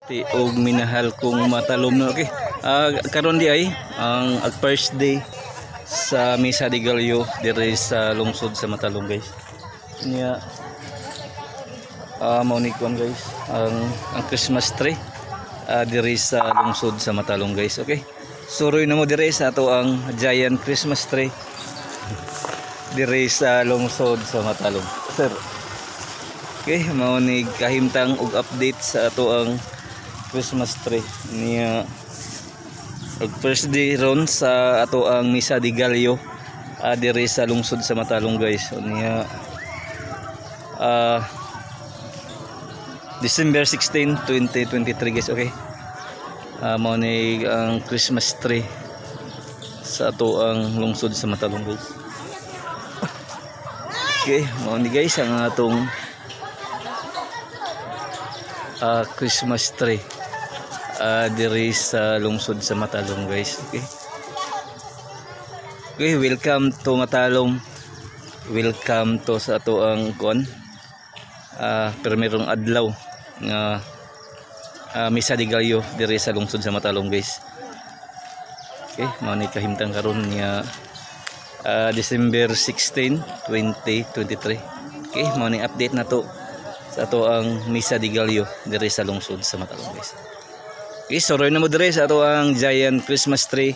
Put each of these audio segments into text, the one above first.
Ti og minahal kong matalom, no. Okay. Karon di ay ang first day sa Misa de Gallo diri sa lungsod sa Matalom, guys. Niya mao ni kuan, guys, ang Christmas tree diri sa lungsod sa Matalom, guys. Okay. Suroy na mo diri sa ato ang giant Christmas tree diri sa lungsod sa Matalom. Sir. Okay, mao ni kahimtang og update sa ato ang Christmas tree niya og first day ron sa ato ang Misa de Gallo diri sa lungsod sa Matalom, guys. So, niya December 16, 2023, guys. Okay. Mao ni ang Christmas tree sa ato ang lungsod sa Matalom, guys. Okay, mao ni, guys, ang atong Christmas tree diri sa lungsod sa Matalom, guys. Okay. Okay, welcome to Matalom. Welcome to sa ato ang kuan. Primerong adlaw nga Misa de Gallo diri sa lungsod sa Matalom, guys. Okay, mao ni kahimtang karon niya December 16, 2023. Okay, mao ni update na to sa ato ang Misa de Gallo diri sa lungsod sa Matalom, guys. Okay, suroy na mo diri sa ato ang giant Christmas tree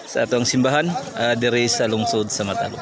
sa ato ang simbahan diri sa lungsod sa Matalom.